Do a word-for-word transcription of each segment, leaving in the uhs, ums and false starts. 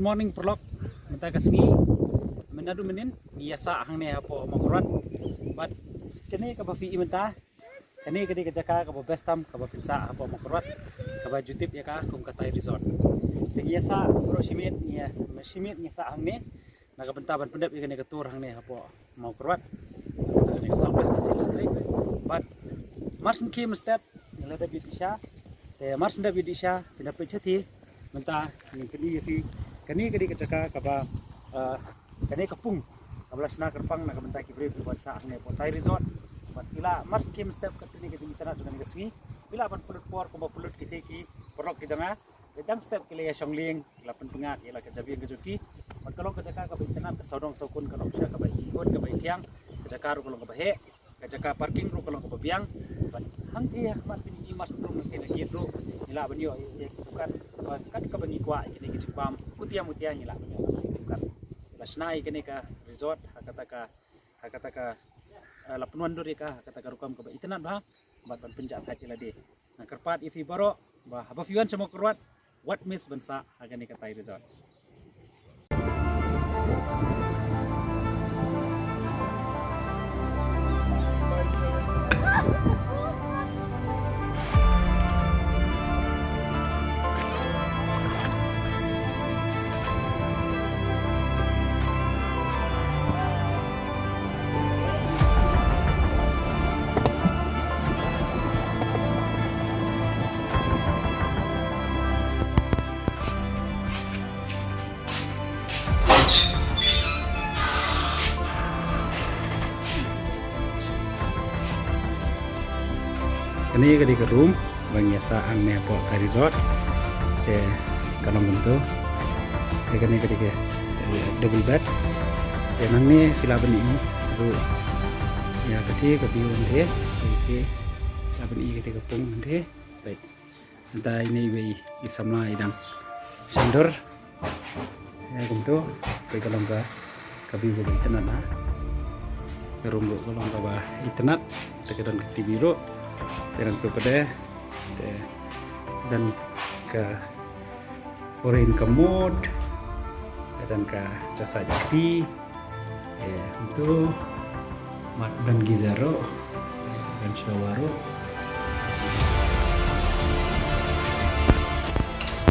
Morning paralok, mynta ka sngi mynta mynnin ngi ïa sah hangne hapoh Mawkyrwat. Bad kane kaba phi i mynta, kane ka dei ka jaka kaba best tam kaba phin sah hapoh Mawkyrwat, kaba ju tip ïa ka kum ka Thai Resort. Te ngi ïa sah baroh shi miet, ngi ïa shi miet ngi ïa sah hangne na ka bynta ban pyndep ïa kane ka tour hangne hapoh Mawkyrwat, kane ka South West Khasi Hills District. Bad mar syn khie mynstep ngi la dep ïa dih sha. Te mar syn dep ïa dih sha, phin da peit shathie. Mynta ngin pyni ïa phi kane ka dei ka jaka kaba, ah, kane ka pung kaba la shna kyrpang na ka bynta ki briew kiba wan sah hangne hapoh Thai Resort. Bad phi lah mar syn khie mynstep, kat kane ka jingitynnad jong kane ka sngi, phi lah ban pynlut por kumba pynlut kitei ki paralok ki jong nga. Ki dang step ki la ïa shong lieng, ki la pynpyngngad ïa la ka jabieng ka jong ki. Bad ka long ka jaka kaba itynnad, ka sawdong sawkun ka long sha kaba itynnad, kaba ithiang, ka jaka ruh ka long kaba heh, ka jaka parking ruh ka long kaba biang. Bad hangtei ha khmat phi i, mar syn rum ki na gate ruh ngi lah ban ïoh ïa ki dukan. Bad kat kaba ngi kwah ïa kine ki jingbam kutiang mutiang ngi lah ban ïoh ïa ki dukan. La shna ïa kane ka resort ha kata ka, ha kata ka, eh, la pynwandur ïa ka ha kata ka rukom kaba itynnad bha. Bad ban pynjah thait ïa lade. Nga kyrpad ïa phi baroh ba haba phi wan sha Mawkyrwat, wat miss ban sah ha kane ka Thai Resort. Kane ka dei ka room ba ngi ïa sah hangne hapoh Thai Resort. Te ka long kumto. Te kane ka dei ka, eh, double bed. Te nangne phi lah ban i ruh ïa kata ka view hangtei. Te phi lah ban i kata ka pung hangtei. Peit. Mynta ine iwei i samla i dang shon dur. Ïa kumto, peit ka long ka, ka view kaba itynnad na. Ka room ruh ka long kaba itynnad, te ka don ka T V ruh. Te nangto pat de, te don ka foreign commode, te don ka jaka sait kti. Eh, kumto, mat don geyser ruh, eh, don shower ruh.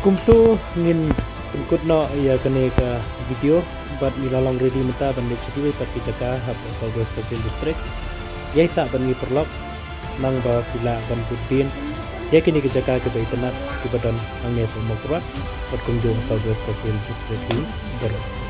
Kumto ngin pynkut noh ïa kane ka video, bad ngi la long ready mynta ban leit sha kiwei pat ki jaka hapoh South West Khasi Hills District. Ïai sah bad ngi paralok, nang ba phi lah ban bud dien ïa kine ki jaka kiba itynnad kiba don hangne hapoh Mawkyrwat, bad kumjuh South West Khasi Hills District hi baroh.